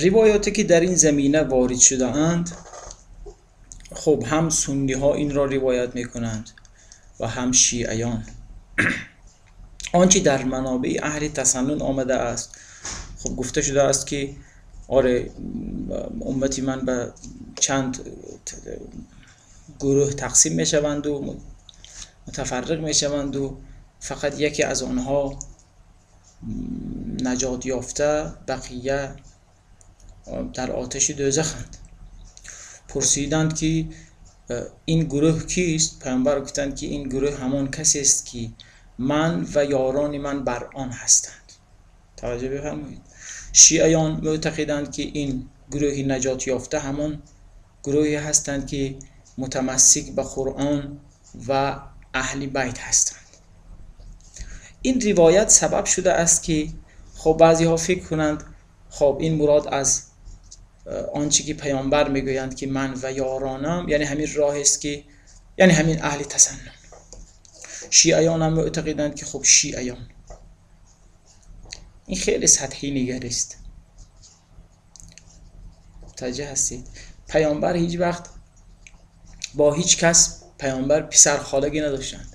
Ривояте ки дар ин замина ворид шудаанд, хуб ҳам сунниҳо инро ривоят мекунанд ва ҳам шиъиён. Он чи дар манобеи аҳли тасаннун омада аст, хуб гуфта шудааст ки оре уммати ман ба чанд гурӯҳ тақсим мешаванд ва мутафарриқ мешаванд ва фақат яке аз онҳо наҷот ёфта, бақия дар оташи дӯзаханд. Пурсиданд ки ин гурӯҳ кист? Паёмбар гуфтанд ки ин гурӯҳ ҳамон касест ки ман ва ёрони ман бар он ҳастанд. Таваҷҷӯҳ бифармоед. Шиъиён мӯътақиданд ки ин гурӯҳи наҷот ёфта ҳамон гурӯҳе ҳастанд ки мутамассик ба Қуръон ва аҳли байт ҳастанд. Ин ривоят сабаб шуда аст ки хоб баъзеҳо фикр кунанд, хоб ин мурод аз он чи ки паёмбар мегӯянд ки ман ва ёронам, яъне ҳамин роҳест ки яъне ҳамин аҳли тасаннун. Шиъиён ҳам мӯътақиданд ки хуб шиъиён. Ин хеле сатҳӣ нигарист. Мутаваҷҷеҳ ҳастед? Паёмбар ҳеҷ вақт бо ҳеҷ кас паёмбар писархолагӣ надоштанд.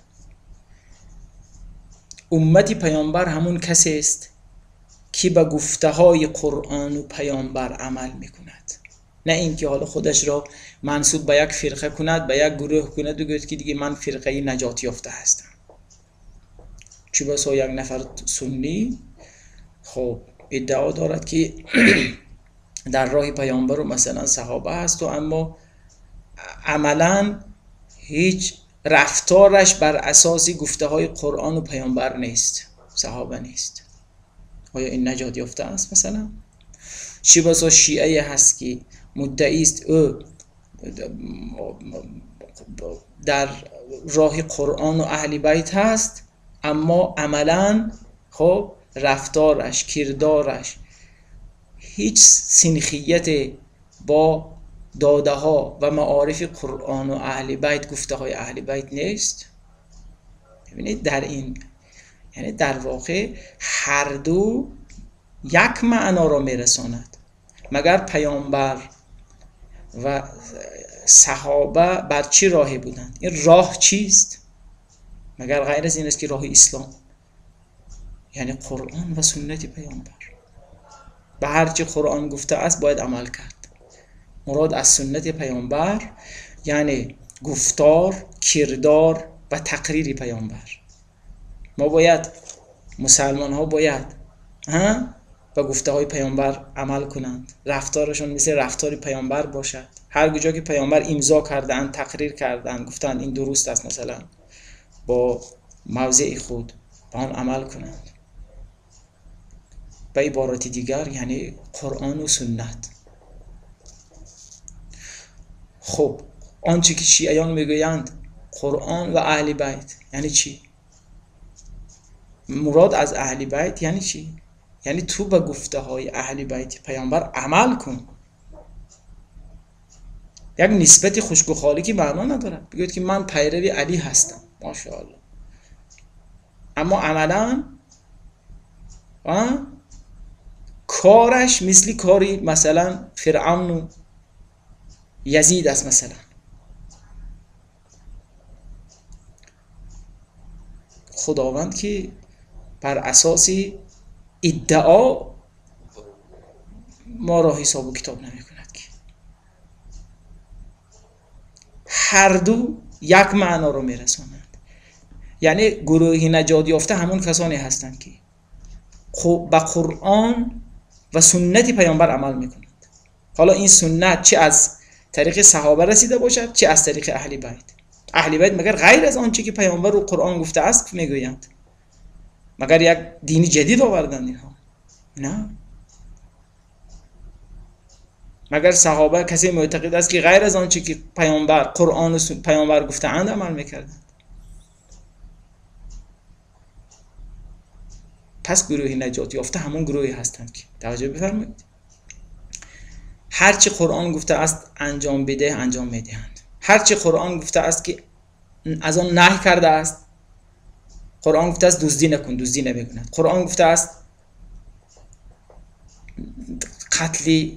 Уммати паёмбар ҳамон касест ки ба гуфтаҳои Қуръон ва паёмбар амал мекунад, на инки ҳоло худашро мансуб ба як фирқа кунад, ба як гурӯҳ кунад ва гӯяд ки диге ман фирқаи наҷот ёфта ҳастам. Чӣ басо як нафар суннӣ хоб иддао дорад ки дар роҳи паёмбар ва масалан саҳоба ҳаст, ва аммо амалан ҳеҷ рафтораш бар асоси гуфтаҳои Қуръон ва паёмбар нест, саҳоба нест. Оё ин наҷот ёфта аст масалан? Чӣ басо шиъае ҳаст ки муддаист ӯ дар роҳи Қуръон ва аҳли байт ҳаст, аммо амалан хоб рафтораш, кирдораш ҳеҷ синхияте бо додаҳо ва маорифи Қуръон ва аҳли байт, гуфтаҳои аҳли байт нест. Бибинед, дар ин яъне дар воқеъ ҳар ду як маъноро мерасонад. Магар паёмбар ва саҳоба бар чӣ роҳе буданд? Ин роҳ чист? Магар ғайр аз ин аст ки роҳи ислом, яъне Қуръон ва суннати паёмбар. Ба ҳар чи Қуръон гуфта аст бояд амал кард. Мурод аз суннати паёмбар яъне гуфтор, кирдор ва тақрири паёмбар. Мо бояд, мусалмонҳо бояд ба гуфтаҳои паёмбар амал кунанд, рафторашон мисли рафтори паёмбар бошад. Ҳар куҷо ки паёмбар имзо кардаанд, тақрир кардаанд, гуфтаанд ин дуруст аст, масалан бо мавзеи худ ба он амал кунанд. Ба иборати дигар яъне Қуръон ва суннат. Хуб, он чи ки шиъиён мегӯянд Қуръон ва аҳли байт яъне чӣ? Мурод аз аҳли байт яъне чӣ? Яъне ту ба гуфтаҳои аҳли байти паёмбар амал кун. Як нисбати хушку холӣ ки маъно надорад. Бигӯяд ки ман пайрави Алӣ ҳастам, машааллоҳ, аммо амалан кораш мисли кори масалан Фиръавну Язид аст масалан. Худованд ки бар асоси иддао моро ҳисобу китоб намекунад, ки ҳар ду як маъноро мерасонанд. Яъне гурӯҳи наҷот ёфта ҳамон касоне ҳастанд ки ба Қуръон ва суннати паёмбар амал мекунанд. Ҳоло ин суннат чӣ аз тариқи саҳоба расида бошад, чӣ аз тариқи аҳли байт. Аҳли байт магар ғайр аз он чи ки паёмбар ва Қуръон гуфтааст мегӯянд? Магар як дини ҷадид оварданд инҳо? На. Магар саҳоба касе мӯътақид аст ки ғайр аз он чи ки паёмбар, Қуръон ва паёмбар гуфтаанд амал мекарданд? Пас гурӯҳи наҷот ёфта ҳамон гурӯҳе ҳастанд ки, таваҷҷӯҳ бифармоед, ҳар чи Қуръон гуфтааст анҷом бидеҳ, анҷом медиҳанд. Ҳар чи Қуръон гуфтааст ки аз он наҳй кардааст, Қуръон гуфтааст дуздӣ накун, дуздӣ намекунад. Қуръон гуфтааст قتل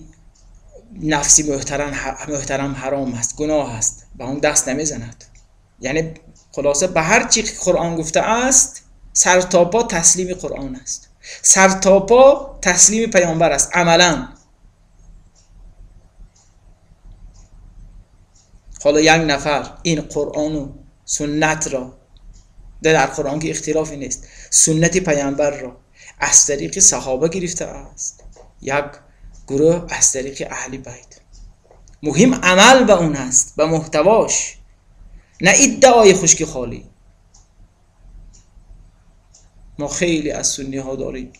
نفسی محترم حرام است، گناه است، به اون دست نمیزند. یعنی خلاصه به هر چی که قرآن گفته است سر تا پا تسلیم قرآن است، سر تا پا تسلیم پیامبر است عملا. حالا یک نفر این قرآن و سنت را، در قرآن که اختلافی نیست، سنت پیامبر را از طریق صحابه گرفته است، یک گروه از طریق اهل بیت. مهم عمل به اون است، به محتواش، نه ادعای خشک خالی. ما خیلی از سنی ها داریم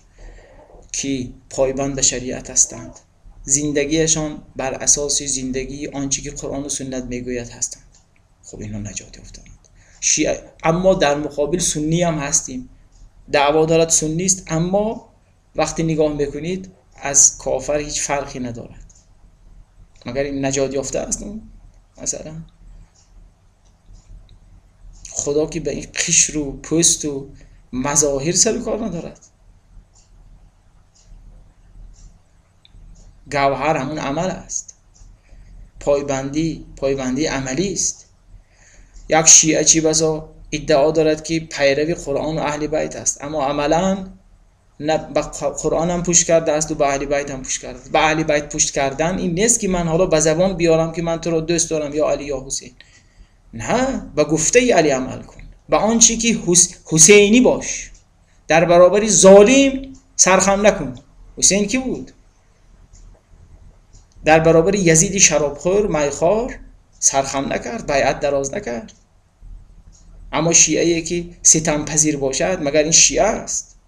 که پایبند به شریعت هستند، زندگیشان بر اساس زندگی آنچه که قرآن و سنت میگوید هستند. خب اینها نجات یافتند. شیعه اما در مقابل سنی هم هستیم، دعوا دارد سنی است، اما وقتی نگاه میکنید از کافر هیچ فرقی ندارد. مگر این نجات یافته است؟ مثلا خدا که به این قشر و پوست و مظاهر سر کار ندارد. گوهر همون عمل است، پایبندی عملی است. یک شیعه چی بسا ادعا دارد که پیروی قرآن و اهل بیت است، اما عملا نه به قرآن هم پشت کرده است و به اهل بیت هم پشت کرده است. به اهل بیت پشت کردن این نیست که من حالا به زبان بیارم که من تو را دوست دارم یا علی یا حسین. نه، به گفته علی عمل کن، به آنچه که حسینی باش، در برابر ظالم سرخم نکن. حسین کی بود؟ در برابر یزید شرابخور میخوار سرخم نکرد، بیعت دراز نکرد. اما شیعه که ستم پذیر باشد مگر این شیعه است؟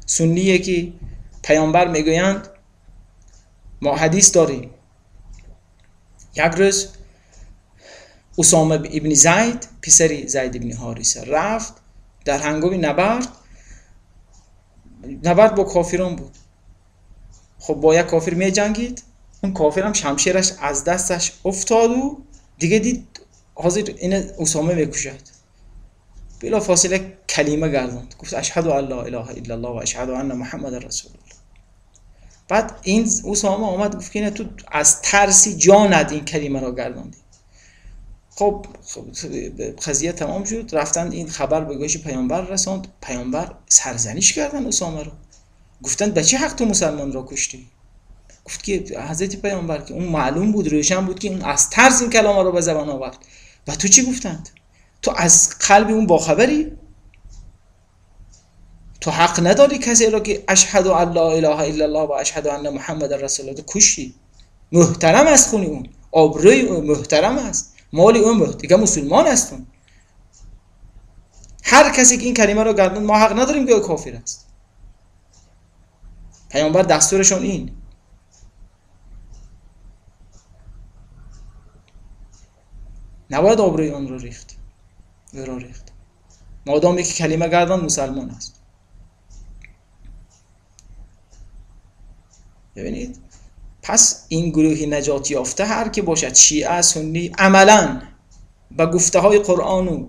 سنیه که پیامبر میگویند، ما حدیث داریم، یک روز اسامه ابن زید پسر زید ابن حارثه رفت در هنگام نبرد با کافران بود. خب با یک کافر می جنگید، اون کافر هم شمشیرش از دستش افتاد و دیگه دید حاضر این اسامه میکشد. بلا فاصله کلمه گرداند، گفت اشهد ان لا اله الا الله و اشهد ان محمد رسول الله. بعد این اسامه آمد گفت که تو از ترسی جانت این کلمه را گرداندی. خب قضیه تمام شد، رفتن این خبر به گوش پیامبر رساند. پیامبر سرزنش کردن اسامه را، گفتند به چه حق تو مسلمان را کشتی؟ گفت که حضرت پیامبر که اون معلوم بود، روشن بود که اون از ترس این کلمه را به زبان آورد. و تو چی گفتند؟ تو از قلب اون باخبری؟ تو حق نداری کسی را که اشهد ان لا اله الا الله و اشهد ان محمد رسول الله کشتی. محترم است خونی اون، آبروی اون محترم است، مال اون دیگه مسلمان است اون. هر کسی که این کلمه را گردن، ما حق نداریم که کافر است. پیامبر دستورشون این. نباید آبروی آن را ریخت، را ریخت. مادامی که کلمه گردان مسلمان است. ببینید، پس این گروه نجات یافته هر که باشد، شیعه سنی، عملا به گفته های قرآن و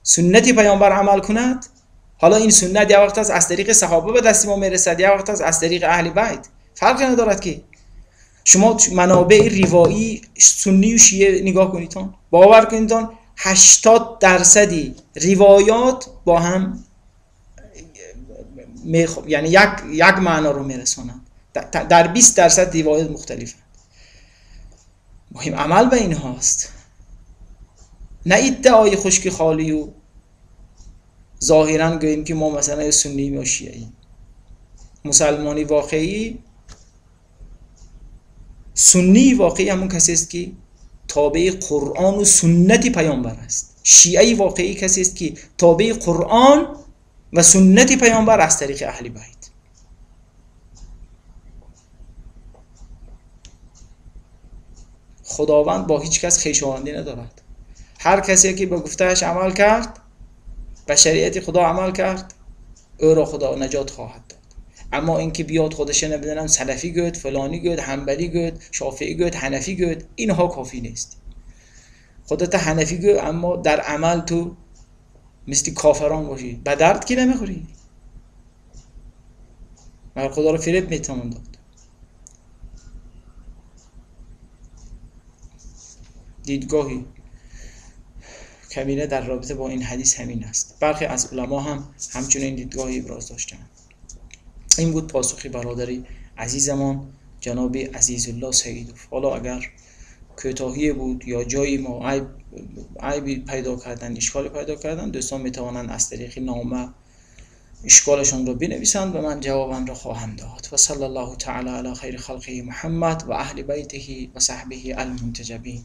سنت پیامبر عمل کند. حالا این سنت یه وقت از طریق صحابه به دست ما میرسد، یه وقت از طریق اهل بیت، فرقی ندارد که شما منابع روایی سنی و شیعه نگاه کنید، باور کنید 80% روایات با هم یعنی یک معنا رو میرسانند، در 20% روایات مختلفند. مهم عمل به این هاست، نه ادعای خشک خالی و ظاهرا گوییم که ما مثلا سنی یا شیعه. مسلمانی واقعی، سنی واقعی همون کسی است که تابع قرآن و سنت پیامبر است. شیعه واقعی کسی است که تابع قرآن و سنت پیامبر از طریق اهل بیت. خداوند با هیچ کس خویشاوندی ندارد. هر کسی که به گفتهش عمل کرد، به شریعت خدا عمل کرد، او را خدا نجات خواهد داد. اما اینکه بیاد خودش نمیدونم سلفی گفت، فلانی گفت، حنبلی گفت، شافعی گفت، حنفی گفت، اینها کافی نیست. خودت حنفی گفت اما در عمل تو مثل کافران باشی، به درد کی نمیخوری. Магар Худоро фиреб метавон дод? Дидгоҳи кабира дар робита бо ин ҳадис ҳамин аст. Бархе аз уламо ҳам ҳамчунин дидгоҳи иброз доштанд. Ин буд посухи бародари азизамон ҷаноби Азизулло Саидов. Ҳоло агар кӯтоҳие буд ё ҷойи мо айби пайдо кардан, ишколе пайдо кардан, дӯстон метавонанд аз тариқи нома ишколашонро бинависанд ва ман ҷавобанро хоҳам дод. Ва саллаллоҳу таъала ала хайри халқиҳи Муҳаммад ва аҳли байтиҳи ва саҳбиҳи алмунтаҷабин.